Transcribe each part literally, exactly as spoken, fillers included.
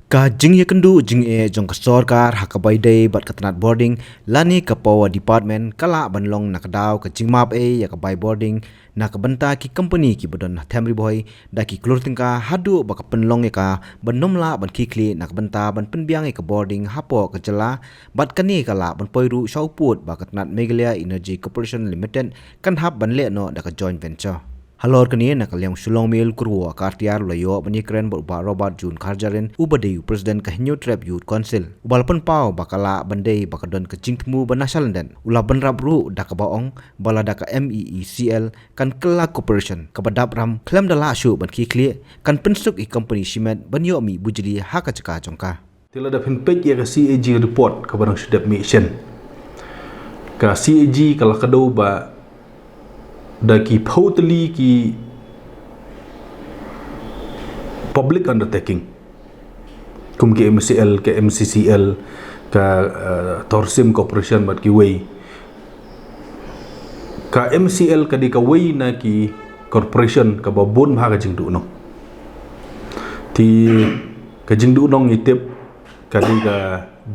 Ka jingïakynduh jingeh jong ka sorkar ha ka bai dei bad ka tnat bording lane ka Power Department ka lah ban long na ka daw ka jingmap ei ïa ka bai bording na ka bynta ki kompani kiba don ha Them Ri Bhoi da ki klur tyngka haduh ba ka pynlong ïa ka ban ym lah ban khie khlieh na ka bynta ban pynbiang ïa ka bording hapoh ka jylla, bad kane ka lah ban poi ruh sha u pud ba ka tnat Meghalaya Energy Corporation Limited kan hap ban leh noh da ka joint venture. Halor kane, na ka liang u Shillong Mail, u kyrwoh ka Artiar u la ïoh ban ïakren bad u Bah Robert June Kharjahrin uba dei u President ka Hynñiewtrep Youth Council, uba la pynpaw ba ka lah ban dei ba ka don ka jingthmu ba na shalyndet. U la bynrap ruh da kaba ong ba lada ka M E E C L kan kylla corporation kaba dap ram khlem da lah shuh ban khie khlieh, kan pynsuk ïa ki kompani shimet ban ïoh mih bujli ha ka jaka jong ka. Te lada phin peit ïa ka C A G report kaba dang shu dep mih shen, ka C A G ka la kdew ba da ki phew tylli ki public undertaking, kum ki M C L, ka M C C L, ka, eh, Torsim Corporation bad kiwei. Ka M C L ka dei kawei na ki corporation kaba bun bha ka jingduhnong. Te ka jingduhnong ngi tip ka dei ka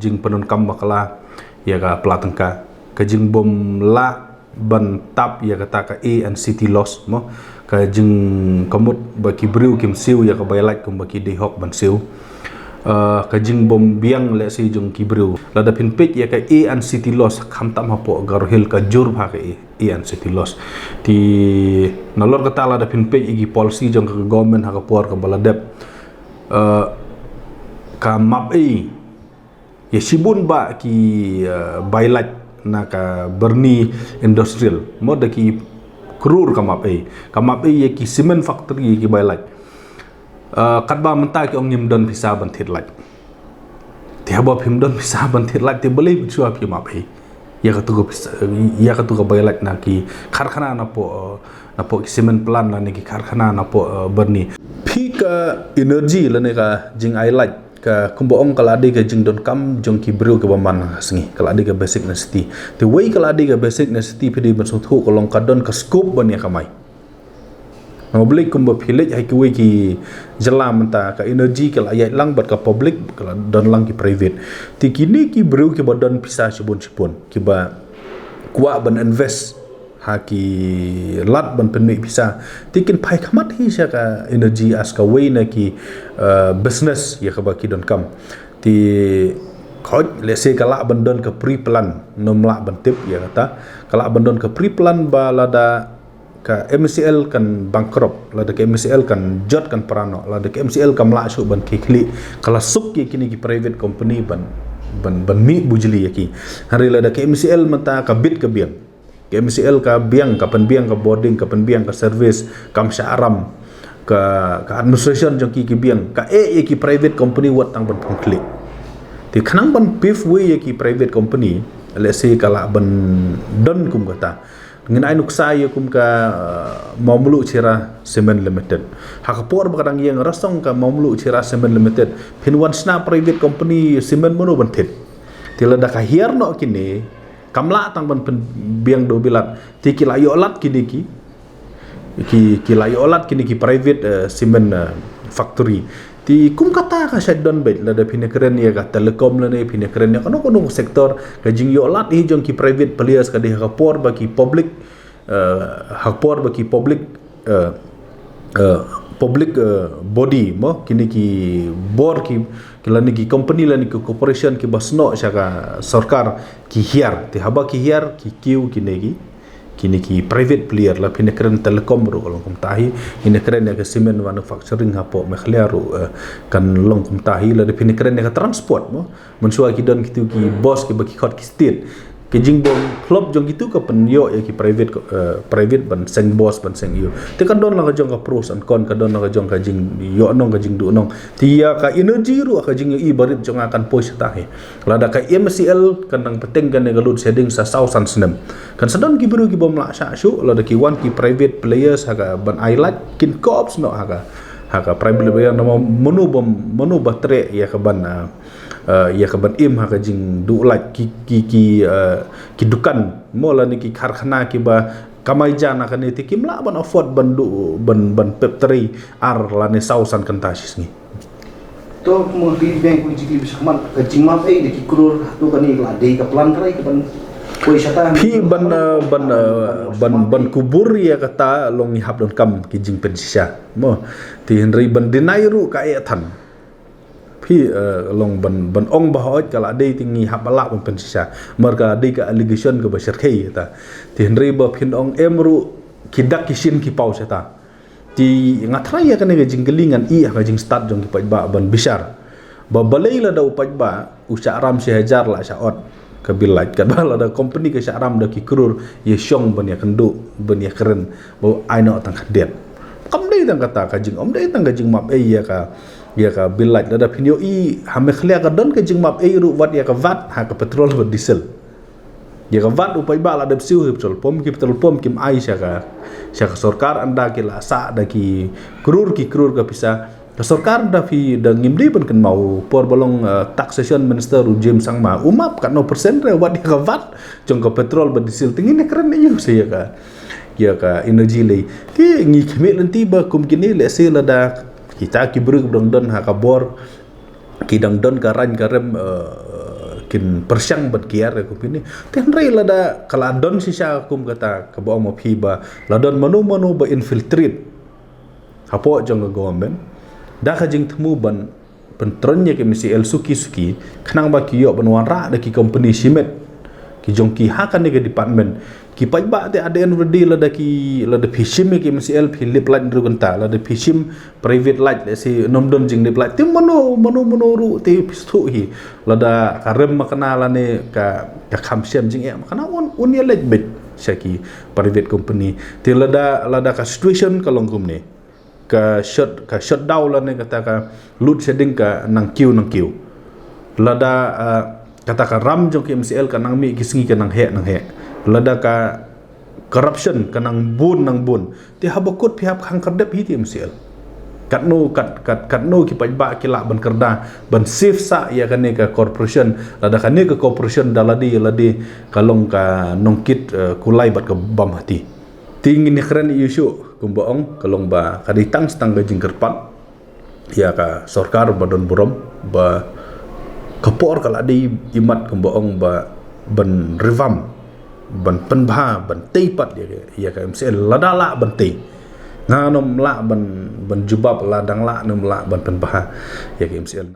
jingpyndonkam bakla ïa ka pla tyngka, ka jingbym lah ban tap ïa kata ka A and C T laws, mo, ka jingkynmaw ba ki briew kim siew ïa ka bai lait kumba ki dei hok ban siew. Uh, ka jingbym biang lehse jong ki briew. Lada phin peit ïa ka A and C T laws, khamtam hapoh Garo Hills ka jur bha ka A, A and C T laws. Te nalor kata lada phin peit ïa ki policy jong ka government ha ka por kaba la dep, uh, ka map ei ïa shibun bah ki, uh, bai lait na ka Byrni Industrial, mo, da ki klur ka map ei. Ka map ei ïa ki cement factory ïa ki bai lait. Uh, katba mynta ki ong ngim don pisa ban thied lait. Te haba phim don pisa ban thied lait, te balei phin shu ap ïa map ei ïa katu ka pisa, ïa katu ka bai lait na ki karkhana napoh, uh, napoh ki cement plant lane ki karkhana napoh, uh, Byrni. Phi ka energy lane ka jingai lait, ka kumba ong ka la dei ka jingdonkam jong ki briew kiba man ha sngi, ka la dei ka basic necessity. Te wei ka la dei ka basic necessity, phi dei ban sngewthuh ka long ka don ka scope ban ïa kamai. Namar balei, kumba phi leit ha kiwei ki jylla mynta, ka energy ka la ïaid lang bad ka public, ka la don lang ki private. Te kine ki briew kiba don pisa shibun shibun, kiba kwah ban invest ha ki lad ban pynmih pisa, te kin phai khmat hi sha ka energy as kawei na ki, uh, business ïa kaba ki donkam. Te khoit, lehse ka lah ban don ka pre-plan, ngam lah ban tip ïa kata. Ka lah ban don ka pre-plan ba lada ka M C L kan bankrupt, lada ka M C L kan jot kan pra noh, lada ka M C L kam lah shuh ban khie khlieh, ka la suk ïa kine ki private company ban, ban, ban mih bujli ïa ki. Hynrei lada ka M C L mynta ka bit ka biang, ka M C L ka biang, ka pynbiang ka bording, ka pynbiang ka service, kam shah ram, ka, ka administration jong ki ki biang, ka eh ïa ki private company wat tang ban pynkhlieh. Te khnang ban pave way ïa ki private company, lehse ka lah ban don kum kata. Ngin ai nuksa ïa kum ka, uh, Mawmluh Chira Cement Limited. Ha ka por ba ka dang ïeng rasong ka Mawmluh Chira Cement Limited, phin wan shna private company cement, mano ban thied? Te lada ka hiar noh kine, kam lah tang ban pynbiang da u bilat. Te ki la ïoh lad kine ki, ki, ki la ïoh lad kine ki private, eh, cement, eh, factory. Te kum kata ka shait don beit, lada phin ïakren ïa ka telecom lane phin ïakren ïa kano kano ka sector, ka jingïoh lad hi jong ki private players ka dei ha ka por ba ki public, eh, ha ka por ba ki public, eh, eh, public, eh, body, mo, kine ki bor ki, ki lane ki company lane ki corporation kiba snoh sha ka sorkar ki hiar. Te haba ki hiar, ki kiew kine ki, kine ki private player. La phin ïakren telecom ruh ka long kumta hi, phin ïakren ïa ka cement manufacturing hapoh Meghalaya ruh, eh, kan long kumta hi. Lada phin ïakren ïa ka transport, mo, mynshuwa ki don kitu ki bus kiba ki khot ki state. Ka jingbym phlop jong kitu ka pynïoh ïa ki private, eh, private ban seng bus, ban seng ïew. Te ka don la ka jong ka pros and con, ka don la ka jong ka jingïohnong, ka jingduhnong. Te ïa ka energy ruh, ka jingïohi barit jong nga kan poi shata hi. Lada ka M C L kan dang bteng kane ka lut shading sa saw san snem, kan sa don ki briew kibym lah shah shuh, lada ki wan ki private players ha ka ban ai lad, kin co-opt noh ha ka, ha ka private player. Namar mano ba, mano ba treh ïa ka ban, ah, eh, ïa ka ban im ha ka jingduh lad, ki, ki, ki, eh, ki dukan, mo, lane ki karkhana kiba kamai ja na kane, te kim lah ban afford ban duh, ban, ban pep trei ar lane saw san kynta shi sngi. To mo phi beng ku jiki bisakhmat ka jingmap ei da ki krur tu kani la dei ka plan trai ka ban koi sata. Phi ban, eh, ban, eh, ban, ban kubur ïa kata long ngi hap donkam ki jingpynshisha. Mo, te hynrei ban deny ruh ka eh than. Phi, eh, long ban, ban ong ba hoi ka la dei te ngi hap ba lah ban pynshisha. Mar ka dei ka allegation kaba shyrkhei ta. Te hynrei ba phin ong em ruh ki dak ki shin ki paw sata. Te nga tharai ïa kane ka jingkylli ngan ïeh ha ka jingstad jong ki paidbah ban bishar. Ba balei lada u paidbah u shah ram shi hajar la shah ot ka bill light, katba lada company ka shah ram da ki krur ïa shong ban ïa kynduh ban ïa kren ba ai noh tang khyndiat. Kam dei tang kata ka jing, kam dei tang ka jingmap ei ïa ka, ïa ka bill light. Lada phin ïohi ha Meghalaya ka don ka jingmap ei ruh wat ïa ka vat ha ka petrol bad diesel. Ïa ka vat u paidbah la dep siew hi petrol pump, ki petrol pump kim ai sha ka, sha ka sorkar, ynda ki la sah da ki krur ki krur ka pisa. Ka sorkar da phi da ngim dei ban kynmaw por ba long, eh, taxation minister u James Sangma u map katno percent re wat ïa ka vat jong ka petrol bad diesel. Te ngin ïa kren ïa u sa ïa ka, ïa ka energy lei. Te ngi khmih lynti ba kum kine lehse lada kita ki briew ba dang don ha ka bor ki dang don ka rain ka rem, eh, kin pyrshang ban kiar ïa kum kine. Te hynrei lada ka la don shisha kum kata kaba ong ma phi ba la don mano mano ba infiltrate hapoh jong ka government da ka jingthmu ban pyntreikam ïa ki M C L suki suki khnang ba ki ïoh ban wanrah da ki company shimet ki jong ki ha kane ka department. Ki paidbah te at the end of the day lada ki, lada phi shim ïa ki M C L phi lip light ruh kynta, lada phi shim private light lehse ym don jinglip light. Te mano mano mano ruh te phi sngewthuh hi. Lada ka rem makna lane ka, ka kham shem jingeh makna un, un ïa leit beit sha ki private company. Te lada, lada ka situation ka long kumne, ka shut, ka shutdown lane kata ka load shedding ka nang kiew nang kiew. Lada, ah, kata ka ram jong ki M C L ka nang mih ki sngi ka nang heh nang heh. Lada ka corruption ka nang bun nang bun. Te haba kut phi hap khang khyrdep hi te M C L. Katno, kat, kat, katno ki paidbah ki lah ban kyrda ban save sah ïa kane ka corporation. Lada kane ka corporation da lade lade ka long ka nongkit, eh, kulai bad ka bam hati. Te ngin ïa kren ïa u shuh kumba ong ka long ba ka dei tang stang ka jingkyrpad ïa ka sorkar ba don burom ba ka por ka la dei imat kumba ong ba ban revamp, ban pynbha, ban tei pat ïa ka, ïa ka M C L lada lah ban tei. Nga ngam lah ban, ban jubab lada dang lah ngam lah ban pynbha ïa ka M C L.